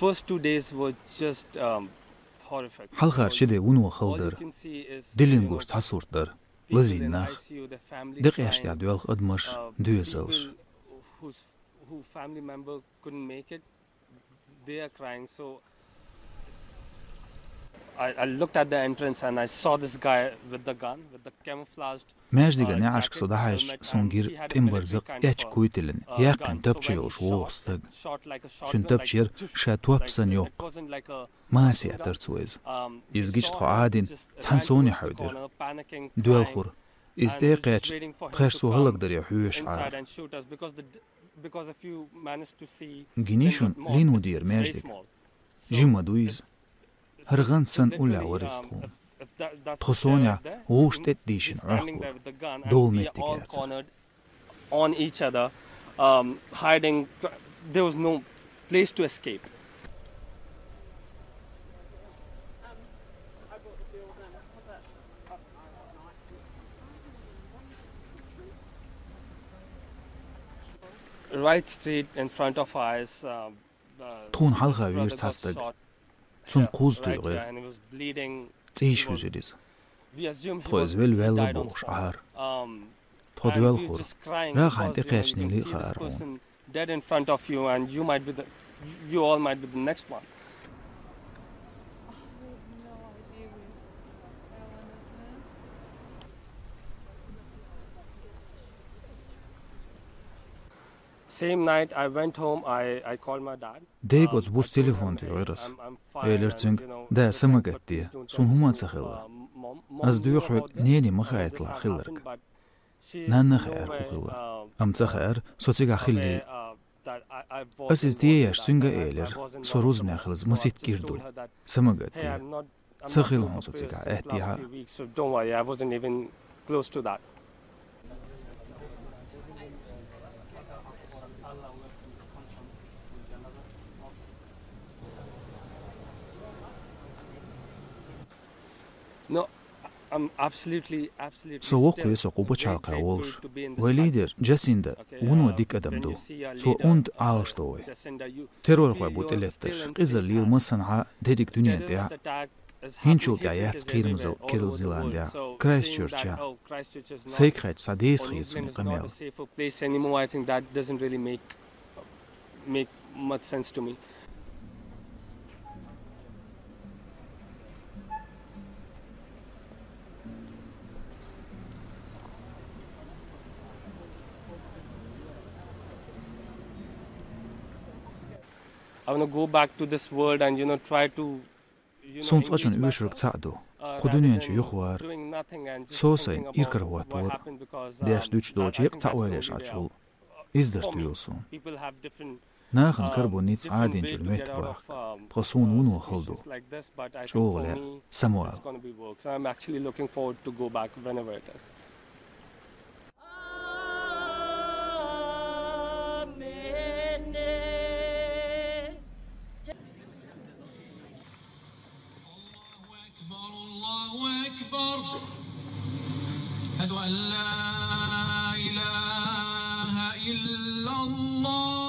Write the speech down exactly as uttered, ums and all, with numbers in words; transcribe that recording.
First two days were just um, horrific. Хьалхара ши де вуно хала дара. Диллингош цхьа сурт дара. Лазийна нах. Декъаьчтехь доьлху адамаш, доьзалш. Who family member couldn't make it, they are crying. So I, I looked at the entrance and I saw this guy with the gun, with the camouflaged Маьждиган неӀаршка со дӀахьаьжча, суна гира тӀембарза эчкуйтиллина, яьккхина тапча йолуш вогӀу стаг. Цуьнан тапча яра ша топ санна йоккха. Маса яьттара цо иза. Иза гича тхо Ӏадина цхьана совне хьаьвдира. Доьлхура. Иза тӀе а кхаьчна, тхаьш цо хӀаллакдаре хьоьжуш Ӏара. Гиний шуна, лийна ву дера маьждиг? Жимма ду иза. ХӀара гӀант санна уллехь вара иза тхуна. Тхо совнехь вовшах тӀе а дийшина Ӏохкура. Довла меттиг яцара. On each other, um, hiding. There was no place to escape. Right straight in front of us. Um, Тхуна хьалха вийра цхьа стаг. Цунна кхузза туьйхира. ЦӀийш вуьзира иза. Тхо иза велла ваьлла бохуш Ӏахьара. Тхо доьлхура. Рагахь хьайна тӀекхаьчнийла а хаьара хьуна. Dead in front of you, and you might be the, you all might be the next one. Same night I went home, I, I called my dad. Дега оцу буса телефон туьйхира аса. Элира цуьнга: «Да, са ма гатде, суна хӀума а ца хилла». Аса дуьйху хьоьга, нене ма хаийталахь хилларг. Нанна хаьара хӀун хилла. Амма ца хаьара со цигахь хиллий. Аса иза тӀееш цуьнга а элира, со рузбанехь хиларца масийтта кӀира ду. Са ма гатде. Ца хилла хьуна со цигахь аьттехьа а. Со воккхаве со кху пачхьалкхехь волуш. Вайн лидер Джасинда вуно дика адам ду. Цо унда Ӏалашдо вай. Террорхой бу тӀелетташ, къизаллийла массанхьа дерриг дуьнен тӀехь. ХӀинцачул тӀаьхьа яц кхерамазалла Кирилл-Зеландехь, Крайстчерчехь. Сайга хаьттича, цхьа деса хета суна и къамел. Make much sense to me. I want to go back to this world and, you know, try to Суна цкъачунна оьшург цхьаъ ду. Кху дуьнен чу юхавара. Со сайна иракарахӀоттавора. Деш-дуьтуш доцуш еккъа цхьаъ валийша Ӏачул. Иза дара туьйла суна. Нахана карабо ницкъ Ӏадинчуьра меттабахка. Тхо суна вуно хала ду. ЧӀогӀа лаьа, самавала. الله أكبر، الله أكبر. أشهد أن لا إله إلا الله.